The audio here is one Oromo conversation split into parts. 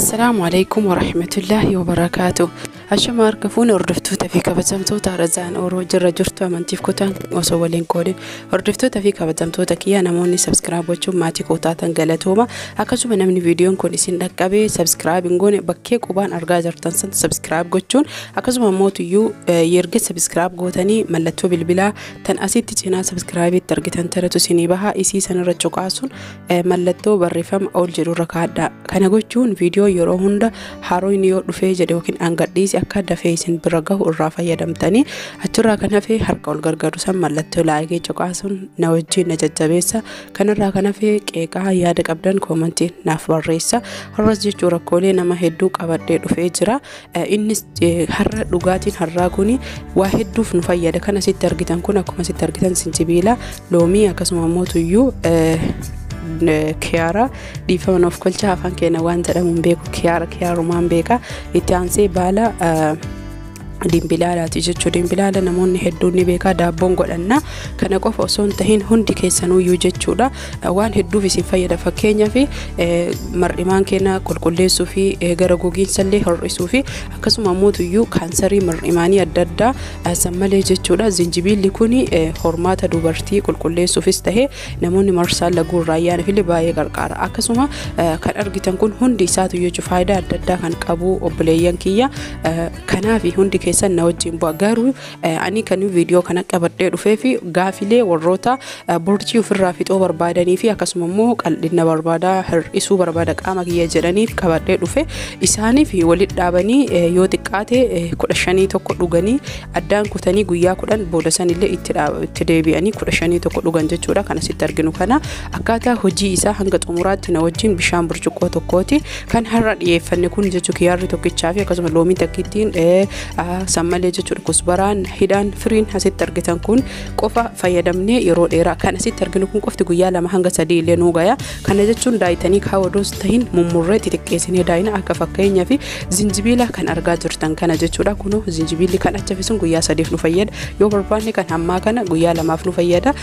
Assalaamu alaikum warahmatullaahi wabarakaatu. Ashama harka fuune hordoftoota fi kabajamtoota Razaan Oroo jirra jirtu amantiif kutaan osoo waliin qoodin hordoftoota fi kabajamtoota kiyya namoonni subscribe gochuun maatii koo taatan galatooma. Akkasuma namni viidiyoon kun isin dhaqqabee subscribe hin goone bakkee qubaan argaa jirtan san subscribe gochuun akkasuma mootuyyuu erga subscribe gootanii mallattoo bilbilaa tan asitti cinaa subscribe-itti argitan tanatu isinii baha isii sanirra cuqaasuun mallattoo barreeffama ol jedhurra kaadhaa. Kana gochuun viidiyoo yeroo hunda haroon yoo dhufee jedhe yookiin angadhiisi akka dafee isin bira gahu irraa fayyadamtanii achirraa kan hafe harka ol gargaaru san mallattoo like cuqaasuun na wajjin na jajjabeessa. Kanarraa kan hafe qeeqaa yaada qabdan comment naaf barreessa. Har'as jechuu rakkoolee nama hedduu qabadhee dhufee jira. Innis har'a dhugaatiin har'aa kun waa hedduuf nu fayyada. Kan asitti argitan kun akkuma asitti argitan sinjibiila, loomii akkasuma immoo tuyyuu kiyaara dhiifama nuuf kolcha afaan keenya waan jedhamu hin beeku kiyaara kiyaarumaan beeka. Itti aansee baala dimbilaalaati jechuudha. Dimbilaala namoonni hedduun ni beekaa daabboon godhanna. Kana qofa osoo hin tahin hundi keessanuyyuu jechuudha. Waan hedduuf isin fayyada. Fakkeenyaaf mar'imaan keenya qulqulleessuu fi gara gogiinsa illee hir'isuu fi akkasuma mootuyyuu kaansarii mar'imaanii adda addaa san malee jechuudha. Zinjibiilli kun hormaata dubartii qulqulleessuufis tahe namoonni marsaa laguu irraa ayyaaniif illee baay'ee gargaara. Akkasuma kan argitan kun hundi isaatu jechuudha faayidaa adda addaa kan qabu obboleeyyan kiyya. Kanaaf hundi keessan na wajjin bu'a. Garuu ani kan viidiyoo kana qabadhee dhufee fi gaafilee warroota borcii ofirraa fixoo barbaadanii fi akkasuma immoo qal'ina barbaadaa hir'isuu barbaada qaama kiyya jedhaniif qabadhee dhufe isaaniif walitti dhaabanii yoo xiqqaate 15 tokko dhuganii addaan kutanii guyyaa 10 booda sanillee itti deebi'anii 15 tokko dhugan jechuudha. Kan asitti arginu kana akkaataa hojii isaa hanga xumuraatti na wajjin bishaan burcuqqoo tokkooti kan har'a dhiyeeffanne kun jechuu kiyaarri tokkichaa fi akkasuma loomiin takkittiin san malee jechuudha. Kusbaraan hidhaan firiin asitti argitan kun qofa fayyadamnee yeroo dheeraa kan asitti arginu kun qofti guyyaa 2 hanga 3 illee nuu gaya. Kana jechuun daayitanii kaawwadoos tahin mummurree xixiqqeessinee daayina akka fakkeenyaa fi zinjibiila kan argaa jirtan kana jechuudha. Kunoo zinjibiilli kan achi hafe sun guyyaa 3 nu fayyada. Yoo barbaanne kan hammaa kana guyyaa 2 nu fayyada.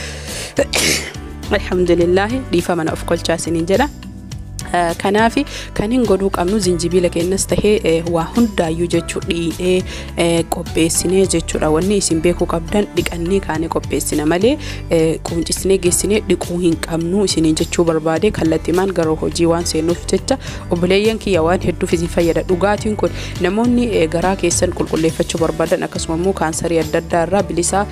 Alhamdulillah dhiifama na of kolchaa isiniin jedha. Kanaaf kan hin godhuu qabnu zinjibiila keenyas tahee waa hundaayyuu jechuu dhiidhee qopheessinee jechuudha. Wanni isin beekuu qabdan dhiqannee kaanee qopheessina malee quuncisnee geessinee dhiquu hin qabnu isiniin jechuu barbaade. Kallattimaan gara hojii waan seenuuf jecha obboleeyyan kiyya waan hedduuf isin fayyada. Dhugaatiin kun namoonni garaa keessan qulqulleeffachuu barbaadan akkasuma immoo kaansarii adda addaa irraa bilisaa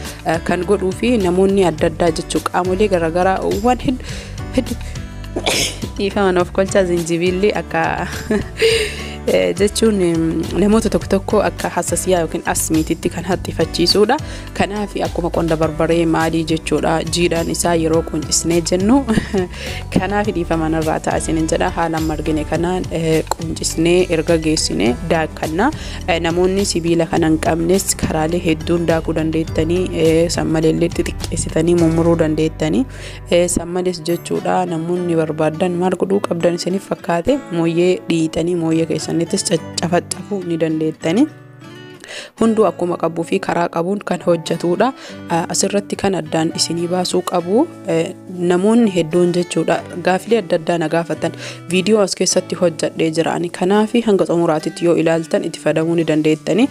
kan godhuu fi namoonni adda addaa jechuu qaamolee garaagaraa waan hedduu dhiifama nuuf kolchaa zinjibiilli akka jechuun namoota tokko tokko akka hassasiyaa yookiin asmiititti kan haxxifachiisuudha. Kanaaf akkuma qonda barbaree maalii jechuudha jiidhaan isaa yeroo quncisnee jennu kanaaf dhiifama narraa ta'a isiniin jedha. Haala amma argine kanaan quncisnee erga geessinee daakkanna. Namoonni sibiila kana hin qabnes karaalee hedduun daakuu dandeettanii san maleellee xixiqqeessitanii mummuruu dandeettanii san malees jechuudha. Namoonni barbaadan maal godhuu qabdan isiniif fakkaate mooyyee dhiitanii mooyyee keessan ittis caccafacafuu ni dandeettani. Hunduu akkuma qabuu fi karaa qabuun kan hojjetudha. Asirratti kan addaan isinii baasuu qabu namoonni hedduun jechuudha gaafilee adda addaa na gaafatan viidiyoo as keessatti hojjedhee jira. Ani kanaaf hanga xumuraatitti yoo ilaaltan itti fayyadamuu ni dandeettani.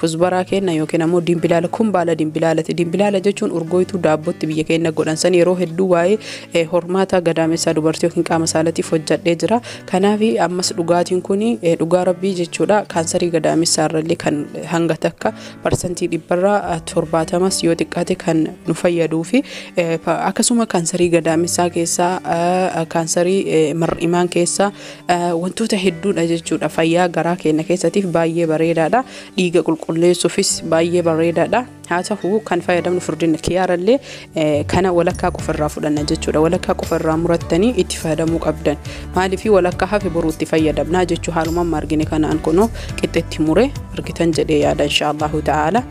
Kusbaraa keenya yookiin ammoo dimbilaala kun baala dimbilaalati. Dimbilaala jechuun urgooytuu daabbootti biyya keenya godhan san yeroo hedduu waa'ee hormaata gadaamessaa dubartii yookiin qaama saalatiif hojjedhee jira. Kanaaf ammas dhugaatiin kun dhugaa rabbii jechuudha kaansarii gadaamessaa irrallee kan hanga takka 70% yoo xiqqaate kan nu fayyaduu fi akkasuma kaansarii gadaamessaa keessaa kaansarii mar'imaan keessaa wantoota hedduudha jechuudha. Fayyaa garaa keenya keessatiif baay'ee bareedaadha. Dhiiga qulqulleessuufis baay'ee bareedaadha. Haa ta'u kan fayyadamnu furdina kiyaarallee kana walakkaa qofarraa fudhanna jechuudha. Walakkaa qofarraa murattanii itti fayyadamuu qabdan. Maaliif walakkaa hafe boruu itti fayyadamnaa jechuu haaluma amma argine kanaan kunoo qixxeetti mure argitan jedhee yaada inshaallahu ta'ala.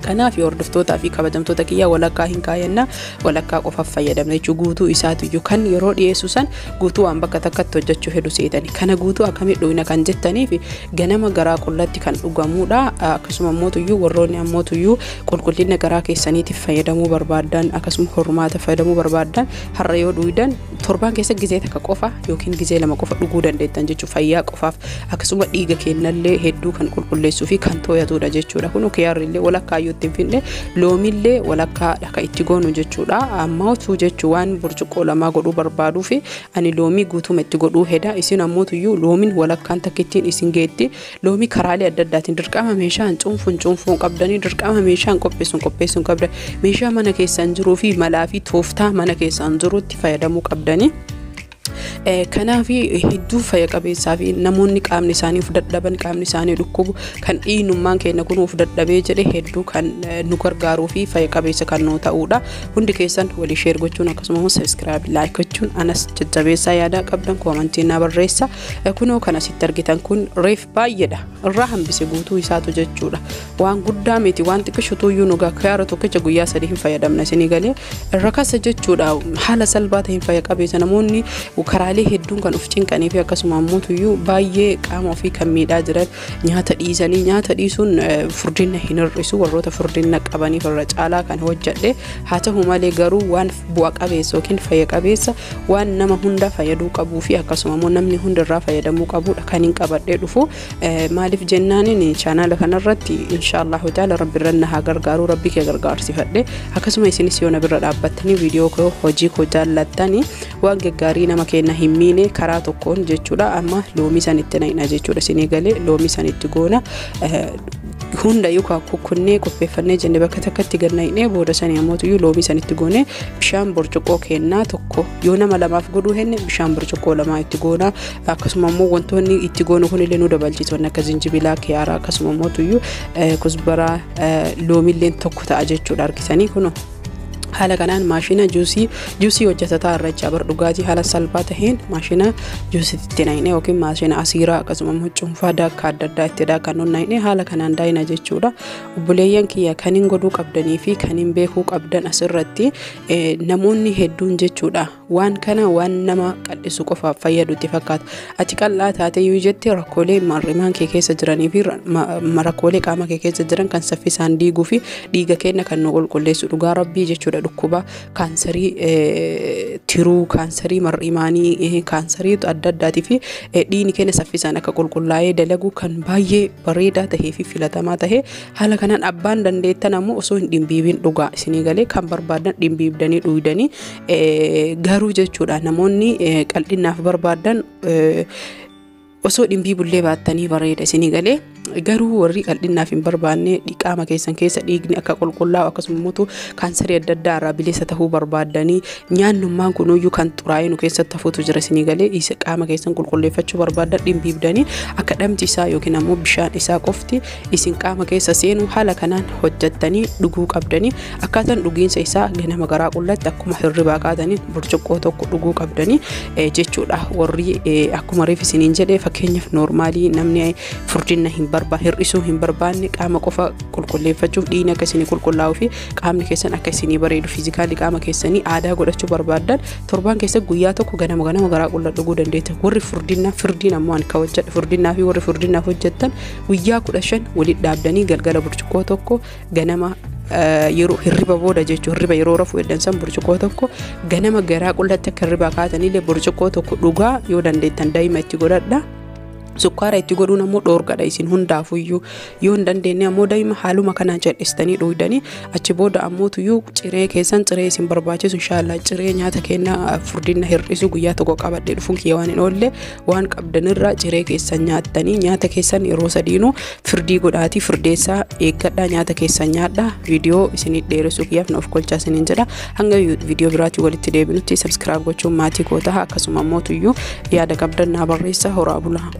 Kanaaf hordoftootaa fi kabajamtoota kiyyaa walakkaa hin kaayanna, walakkaa qofaaf fayyadamna jechuudha. Guutuu isaatiyyuu kan yeroo dhiyeessu san guutuu waan bakka takkatti hojjechuu hedu seetani. Kana guutuu akkamitti dhugna kan jettaniif, ganama garaa qullatti kan dhugamudha. Akkasuma ammootuyyuu warroonni ammootuyyuu qulqullina garaa keessaniitiif fayyadamuu barbaadan, akkasuma hormaata fayyadamuu barbaadan, har'a yoo dhugdan torbaan keessa gizee takka qofa yookiin gizee lama qofa dhuguu dandeettan jechuudha, fayyaa qofaaf. Akkasuma dhiiga kennallee hedduu kan qulqulleessuu fi kan to'atudha jechuudha. Kun kiyaarrillee walakkaa itti hin finne, loomillee walakkaa kan itti goonu jechuudha. Ammootu jechuu waan burcuqqoo lamaa godhuu barbaaduu fi ani loomii guutuma itti godhuu heda. Isin ammootuyyuu loomiin walakkaan takkittiin isin geetti. Loomii karaalee adda addaatiin, dirqama meeshaan cuunfuun qabdanii, dirqama meeshaan qopheessuun qabdan, meeshaa mana keessan jiruu fi malaa fi tooftaa mana keessan jirutti fayyadamuu qabdanii. Kanaaf hedduu fayya qabeessaa fi namoonni qaamni isaanii of dadhaban, qaamni isaanii dhukkubu, kan dhiinummaan keenya kun of dadhabee jedhe hedduu kan nu gargaaruu fi fayya qabeessa kan nu ta'udha. Hundi keessan walii share gochuun, akkasumas subscribe, like gochuun anas jajjabeessaa. Yaada qabdan koomantii na barreessa. Kunoo kan asitti argitan kun reef baay'eedha. Irraa hambise guutuu isaatu jechuudha. Waan guddaa miti, waan xiqqishutuyyuu nu kiyaara tokkicha guyyaa 3 hin fayyadamna isinii galee irra kasa jechuudha. Haala salphaa ta'een fayya qabeessa. Namoonni karaalee hedduun kan of cinqanii fi akkasuma ammoo baay'ee qaama ofii kan miidhaa jiran nyaata dhiisanii, nyaata dhiisuun furdina hin hir'isu. Warroota furdina qabaniif irra caalaa kan hojjedhe haa ta'u malee, garuu waan bu'a qabeessa yookiin fayya qabeessa, waan nama hunda fayyaduu qabuu fi akkasuma immoo namni hunda irraa fayyadamuu qabudha kan hin qabadhee dhufu. Maaliif jennaaniin, chaanaala kanarratti inshaallahu taala rabbi irra na haa gargaaru, rabbi kee gargaarsifadhe, akkasuma isinis yoo na bira dhaabbattanii viidiyoo koo, hojii koo jaallattanii, waan gaggaarii nama keenya hin miine karaa tokkoon jechuudha. Amma loomii san itti naqna jechuudha. Isinii galee, loomii san itti goona. Hundayyuu kukkunnee qopheeffannee jenne bakka takkatti gad naqnee, booda sanii ammoo loomii san itti goone, bishaan burcuqqoo kennaa tokko, yoo nama lamaaf godhuu henne bishaan burcuqqoo lamaa itti goona. Akkasuma immoo wantoonni itti goonu kunillee nu dabalchiisa, wanni akka zinjibilaa, kiyaaraa, akkasuma immoo kusbaraa, loomilleen tokko ta'a jechuudha. Argisanii, kunoo haala kanaan maashina juusii hojjetataa irra bar dhugaatii haala salphaa taheen maashina juusiitti naqnee yookiin maashina asiiraa, akkasuma immoo cuunfaa daakkaa adda addaa itti daakkan naqnee haala kanaan daayina jechuudha. Obboleeyyan kiyya, kan hin godhuu qabdanii fi kan hin beekuu qabdan asirratti, namoonni hedduun jechuudha waan kana waan nama qal'isu qofaaf fayyadu itti fakkaata. Ati qal'aa taate yoo jette, rakkoolee marrimaan kee keessa jiranii fi rakkoolee qaama kee keessa jiran kan saffisaan diiguu fi dhiiga keenya kan nu qulqulleessu, dhugaa rabbii jechuudha, dhukkuba kaansarii tiruu, kaansarii mar'imaanii, kaansarii adda addaatii fi dhiigni keenya saffisaan akka qulqullaa'ee dalagu kan baay'ee bareedaa tahee fi filatamaa tahee. Haala kanaan abbaan dandeettan ammoo osoo hin dhimbiibin dhugaa. Isinii galee, kan barbaadan dhimbiibdanii dhuydanii. Garuu jechuudha, namoonni qal'inaaf barbaadan osoo dhimbiibullee baattanii bareeda. Isinii galee, garuu warri qal'inaaf hin barbaanne, qaama keessan keessa dhiigni akka qulqullaa'u, akkasuma immoo kaansarii adda addaa irraa bilisa tahuu barbaaddanii, nyaannummaan kunuyyuu kan xuraa'ee nu keessatti hafuutu jira. Isinii galee, isa qaama keessan qulqulleeffachuu barbaadan dhimbiibdanii akka dhamti isaa yookiin ammoo bishaan isaa qofti isin qaama keessa seenu haala kanaan hojjettanii dhuguu qabdanii. Akkaataan dhugiinsa isaa ganama garaa qullatti akkuma hirribaa kaatanii burcuqqoo tokko dhuguu qabdanii jechuudha. Warri akkuma reef isiniin jedhe, fakkeenyaaf noormaalii namni furdina hin hir'isuu hin barbaanne, qaama qofa qulqulleeffachuuf, dhiigni akka isinii qulqullaa'uu fi qaamni keessan akka isinii bareedu, fiizikaalii qaama keessanii aadaa godhachuu barbaadan, torbaan keessa guyyaa tokko ganama ganama garaa qullaa dhuguu dandeetta. Warri furdinaa firdiin ammoo ani ka hojjedhe furdinaa fi warri furdinaaf hojjettan guyyaa 15 walitti dhaabdanii galgala burcuqqoo tokko, ganama yeroo hirriba booda jechuun, hirriba yeroo rafu eddan san burcuqqoo tokko, ganama garaa qullatti akka hirribaa kaatanillee burcuqqoo tokko dhugaa. Yoo dandeettan daa'ima itti godhadha. Sukkaara itti godhuun ammoo dhoorgadha isin hundaafuyyuu. Yoo hin dandeenye ammoo daa'ima haaluma kanaan cal'istanii dhuydanii, achi booda ammoo tuyyuu ciree keessan, ciree isin barbaachisu, inshaallah ciree nyaata kennaa furdina hir'isu guyyaa tokko qabadhee dhufuun kiyya waan hin oolle, waan qabdanirraa ciree keessan nyaattanii, nyaata keessan yeroo sadiinuu firdii godhaatii firdeessaa eeggadhaa, nyaata keessan nyaadhaa. Viidiyoo isinii dheeressuu kiyyaaf na of kolchaa isiniin jedha. Hanga viidiyoo biraatii walitti deebinutti subscribe gochuun maatii koo ta'a. Akkasuma ammoo tuyyuu yaada qabdan naa barreessa. Horaa bulaa.